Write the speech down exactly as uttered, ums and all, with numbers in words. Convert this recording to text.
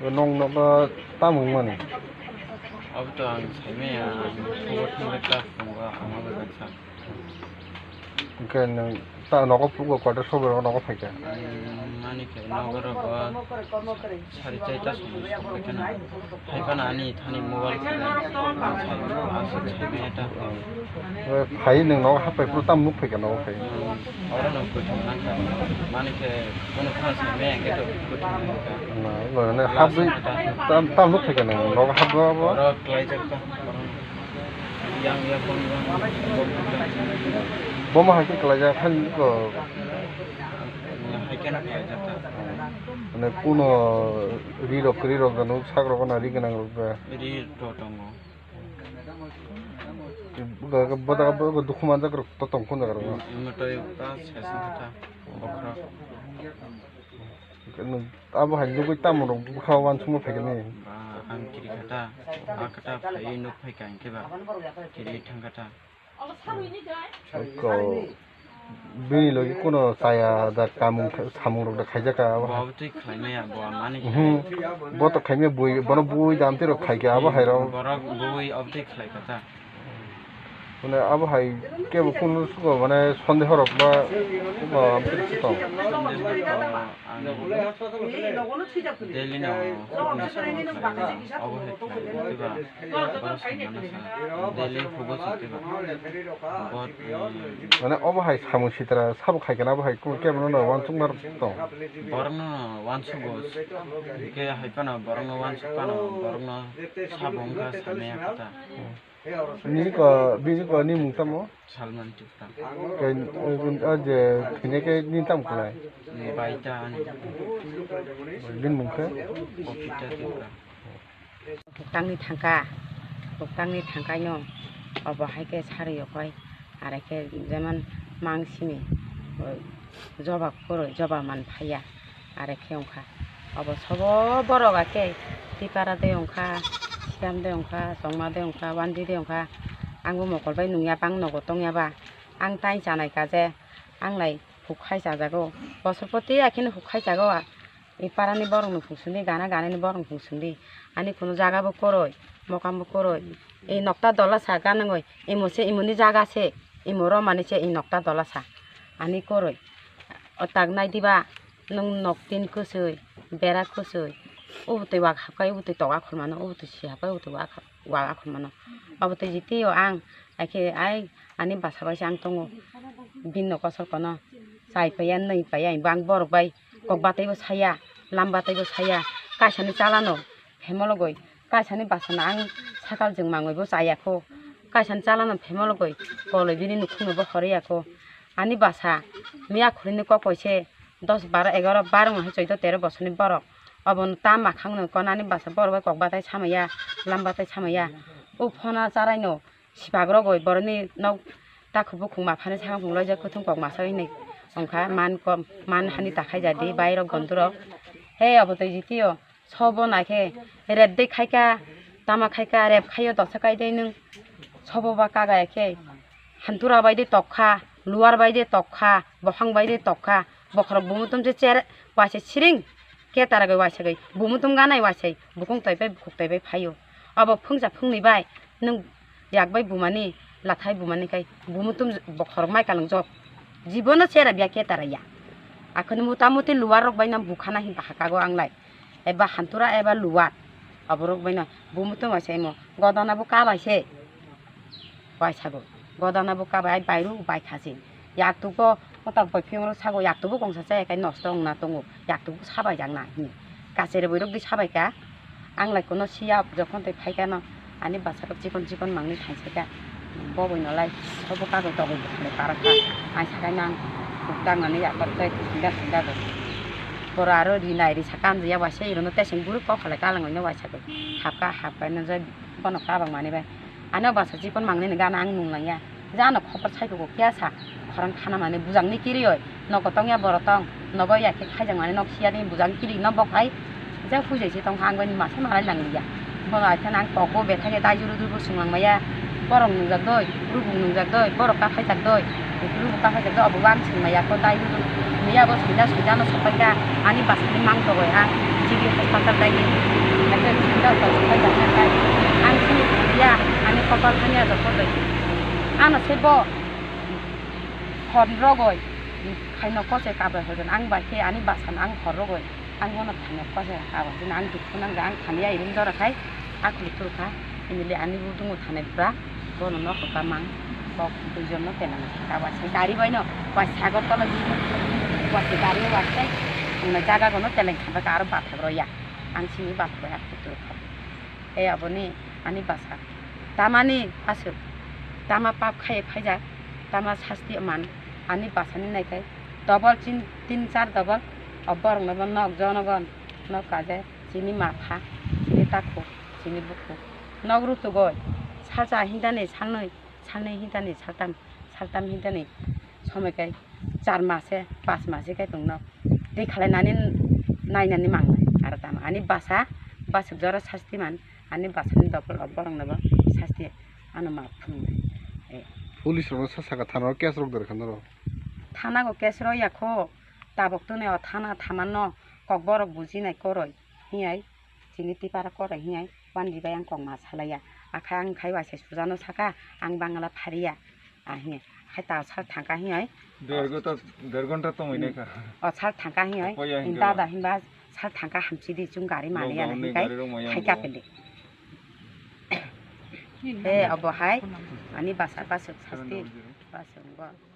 Nong nogo tamo wngmani? Abo to ang saimaya, ang sugo thangwi class tongo, ang abo baksa. Hwnkhe nwng ta nogo pugo quarter sobo nogo phaikha? Ang mani khe nogo rogo sari chaita song song phaikha na. Hai phano ani thani mobile khe aswk saimaya ta. Phai nwng nogo hapbai phuru tamo nuk phaikha nogo phai? Oro no kwthwng nangkha. Mani khe bono phano saimaya hwnkhe to kwthwng nangkha. Na, mane habwi tam, tam nuk phaikha nwng nogo habwi abo? Oro klaijak ta. Yang ya bom yang. Bomo hai khe klaijak, hai ko. Hai khe na klaijak ta. Mane kuno ri rok, ri rok jano sak rok na ri gwnang rok ba? Ri to tongo. Boda, boda, boda dukhu manjak rok to tong khun jaga rok. Imo to ta sesang kha ta. Bokhra. Abo hai nugwi tamo rok bwkha wansukma phaikha ni? Ba, ang kiri kha ta, a kha ta phaiwi nuk phaikha hwnkhe ba, kiri thang kha ta. Ko, bini logi kuno chaya da kamung kha-, samung rok da khaijak kha abo. Bo abotwi khlai maya, bo mani khe. Mhm. Bo to khaimaya bui, bono bui da amtwi rok khaikha abo hai rok. Borok bui abotwi khlai kha ta. Mane abo hai kebo kunu sugo mane sondeho rok ba, ba amtwi rok tong. Sondeho rok ang daily no hukni samung khlai, abo hai khlai, tei ba, borok samung mano sa, daily hugo sa, tei ba, bot, mm. Mane obo hai samung sitra sabo khai kana, abo hai kebo no wansukma rok tong. Borok no wansugo, khe hai phano borok no wansuk phano, borok no sabo wngkha samaya kha ta. Nini ko, bini ko ni mung tamo? Salman Tripura. Ke, eh, ah, je, kine ke ni tam kulai? Ni bai ta ani. Bini mung khe? Popita Tripura. Huktang ni thangka, huktang ni thangkai no, obo hai khe sari yokhoi, are khe jemon mang simi, eh, joba kwrwi, joba man phaiya. Are khe wngkha. Obo sobo borok akhe Tipara de wngkha, Siam de wngkha, Chongma de wngkha, Wanji de wngkha. Ang bo mokol bai nungya ba, ang nogo tongya ba. Ang tai chanai ka je, ang lai huk khai chajago. Bosor poti akheno huk khai chago a. E parani borok no phung sungdi, gana gana ni borok no phung sungdi. Ani kunu jaga bo kwrwi, mokam bo kwrwi. E nokta dola sa ganangwi, imo se imoni jaga se, imo romani se e nokta dola sa. Ani kwrwi. O tak nai diba? Nwng nok tin kwswi, bera kwswi, ubotwi wak hapkai, ubotwi tok akhormano, ubotwi si hapkai, ubotwi wak, wak akhormano. Obotwi jiti o ang, akhe ai ani basa bai se ang tongo. Bini no kosor kono chai paiya, nwi paiya, ang borok bai kok bataibo saya, lam bataibo saya, kaisani chalano. Phemologoi kaisani basana ang sakal jwng mangoi bo chaya kho. Kaisani chalano phemologoi koloi bini nukhungno bo horya kho. Ani basa miya khurino kok koise dos, baro, egaro, barong hai choido tero bosorni borok. Obono ta makhangno konani basa borok bai kok batai samaya, lam batai samaya. O phona charaino sipak rogoi boroni nok takhuk bukhuk maphani sakang phung loijak kuthung kok masa hinwi wngkha man kom, man hani takhai jadi bairok gondorok. He obo twi jitio. Sobo naikhe rep de khaika, tama khaika, rep khaio dosa kaidai nwng. Sobo ba kaga khe hantura bai de tokha, luar bai de tokha, bophang bai de tokha, bokhorok bumutum se cher waisa siring, ketara gai waisa gai bumutum ganai waisai bukung tai bai bukhuk tai bai phaio. Abo phungsa phungni bai nwng yak bai bumani, lathai bumani kai bumutum bokhorok mai kalang jok. Jibono chera biya ketara ya. Akhoni mota moti luar rok bai no bukhana hin bahakago ang lai. Eba hantura eba luwat. Aborok bai no bumutung waisa imo godana bo kabai se. Waisago godana bo kabai ai bairu bai khasi. Yaktugo mota bai phiyong rok sago yaktugo kongsa chaya kai nosto wngna tongo. Yaktugo sabai jakna hini. Kacheri boirok di sabai ka. Ang lai kono siya jokhon tei phaikha no ani bwsarok chikon chikon mangni thangsaikha. Bo bai no lai sobo kagwi togwi bwskango parakha. Ang sakai nang huk dangnani yakbar tei huk sinda sinda do. Boro aro ri nai ri saka hamjaya waisa irono teseng buru kok halai kalang bai no waisa do. Hapka hapka no jai bono kabang mani bai. Ano bwsa chikon mangni ni gana ang nung langya. Jano khopor saikhugo kya sa khorang khana mani bujangni kirioi nogo tongya boro tong nogo ya khe khaijak mani nok siya ni bujang kiri no bokhai je pujai se tongkha ang bai masa malai lang liya bono aithan ang kok bo bethai khe dai juru juru sung lang maya borok nungjak doi rubung nungjak doi borok ta khaijak doi Bukulu buka hai khe obo ang swngmaya ko dai hwnwi. Miya bo soida soida no sopaikha ani bwsani mang togoi ang civil hospital dai ni. Hakhe civil hospital sopaikha khe ang sini ya ani kopal thani ya doktor dai. Ano se bo hor rogoi khaino kose kabai hojon ang bai khe ani bwsano ang hor rogoi. Ang bono thani kose kabai hwnwi ang dukhu nangkha ang thani ya iring jora khai. Akhli phuru kha, hinile ani budungo thanai bwra, bono nokho kamang, kok duijon no teleng kha, waisa gari bai no, waisa Agartala jini, waisa gari o waisa, thangna jaga gono teleng kha, baka aro bathak rw ya, ang simi bathak rw ya, kutu rw kha. E aboni, ani bwsa, tamani aswk, tama pap khai phaijak, tama sasti man, ani bwsani naikai, double tin, tin char double, o borok no bo nok jonogon, nok kaje, chini mapha, chini takhuk, chini bukhuk. Nok rutugoi salsa hintani salnwi, salnwi hintani saltam, saltam hintani somoi kai char mase, pas mase kai tong nok. Tei khalai nani nainani mangnai aro tamo ani bwsa, bwswk jora sasti man, ani bwsani double o borok nobo sasti ano ma phunuknai. Eh. Police rokno sa saka thana o case rok dor kha norok. Thana o case rw ya kho, tabok twnwi o thana thamanno kokborok bujinai koroi hinwi chini tipara koroi hinwi wanji bai ang kok ma salaiya. Akhe ang khai waisa sujano saka ang Bangla phariya. Ah, hinwi khai ta sal thangka hinwi. Der ghonta, der ghonta tongwi naikha. O sal thangka hinwi. Opo ya hinwi hinwi dada ba. Hinba sal thangka hamchi di chwng gari mani ya Lockdown ni hinwi gari rok maya khai bo. Kapili. He obo hai ani bwsa bwswk sasti bwswk bo.